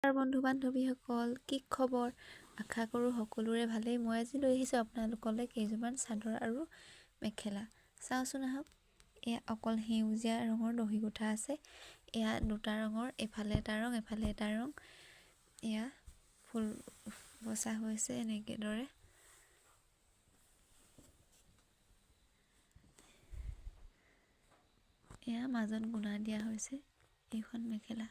বন্ধু বান্ধৱীসকল, কি খবৰ? আশা কৰোঁ সকলোৰে ভালেই। মই আজি লৈ আহিছোঁ আপোনালোকলৈ কেইযোৰমান চাদৰ আৰু মেখেলা। চাওঁচোন আহক। এয়া অকল সেউজীয়া ৰঙৰ দহি গুঠা আছে। এয়া দুটা ৰঙৰ, এফালে এটা ৰং, এফালে এটা ৰং। এয়া ফুল বচা হৈছে এনেকেদৰে। এয়া মাজত গুণা দিয়া হৈছে। এইখন মেখেলা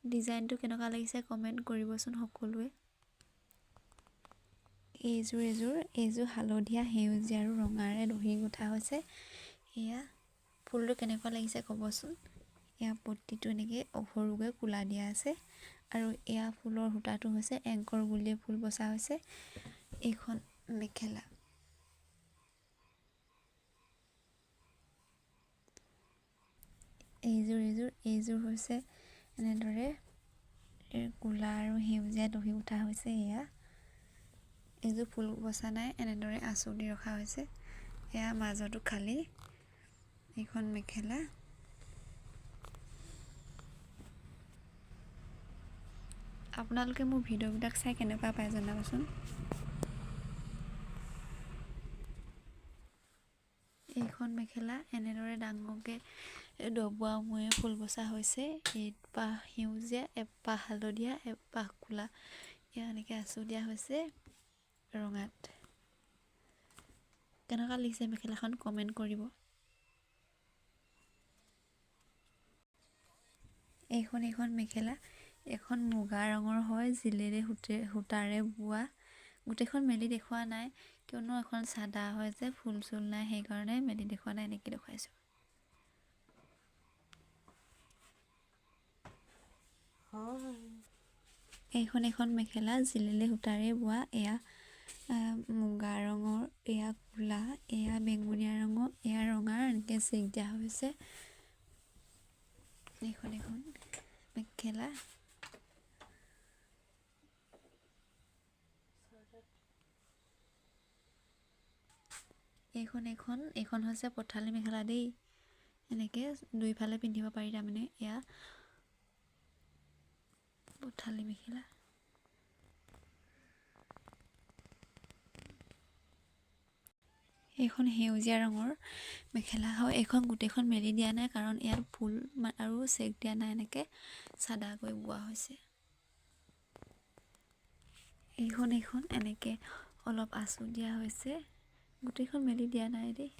ডিজাইনটো কেনেকুৱা লাগিছে কমেণ্ট কৰিবচোন সকলোৱে। এইযোৰ এযোৰ এইযোৰ হালধীয়া, সেউজীয়া আৰু ৰঙাৰে দহি গুঠা হৈছে। এয়া ফুলটো কেনেকুৱা লাগিছে ক'বচোন। এয়া পট্টিটো এনেকৈ সৰুকৈ কুলা দিয়া আছে আৰু এয়া ফুলৰ সূতাটো হৈছে এংকৰ গুলিয়ে ফুল বচা হৈছে। এইখন মেখেলা, এইযোৰ এইযোৰ এইযোৰ হৈছে এনেদৰে ক'লা আৰু সেউজীয়া দহি উঠা হৈছে। এয়া এইযোৰ ফুল বচা নাই, এনেদৰে আঁচু দি ৰখা হৈছে। এয়া মাজতো খালী। এইখন মেখেলা। আপোনালোকে মোৰ ভিডিঅ'বিলাক চাই কেনেকুৱা পায় জনাবচোন। এইখন মেখেলা এনেদৰে ডাঙৰকৈ ডবোৱা মূৰে ফুল বচা হৈছে। এপাহ সেউজীয়া, এপাহ হালধীয়া, এপাহ ক'লা। এয়া এনেকৈ আঁচু দিয়া হৈছে ৰঙাত। কেনেকুৱা লাগিছে মেখেলাখন কমেণ্ট কৰিব। এইখন এইখন মেখেলা, এখন মুগা ৰঙৰ হয়, জিলেৰে সূতাৰে বোৱা। গোটেইখন মেলি দেখুওৱা নাই, কিয়নো এখন চাদা হয় যে ফুল চুল নাই, সেইকাৰণে মেলি দেখুওৱা নাই, এনেকৈ দেখুৱাইছোঁ। এইখন এখন মেখেলা জিলেলে সূতাৰে বোৱা। এয়া মুগা ৰঙৰ, এয়া ক'লা, এয়া বেঙুনীয়া ৰঙৰ, এয়া ৰঙাৰ, এনেকৈ চেক দিয়া হৈছে। এইখন এখন মেখেলা। এইখন এইখন এইখন হৈছে পথালি মেখেলা দেই। এনেকৈ দুইফালে পিন্ধিব পাৰি তাৰমানে। এয়া পথালি মেখেলা। এইখন সেউজীয়া ৰঙৰ মেখেলা হয়। এইখন গোটেইখন মেলি দিয়া নাই, কাৰণ ইয়াত ফুল আৰু চেক দিয়া নাই, এনেকৈ চাদাকৈ বোৱা হৈছে। এইখন এইখন এনেকৈ অলপ আঁচু দিয়া হৈছে, গোটেইখন মেলি দিয়া নাই দেই।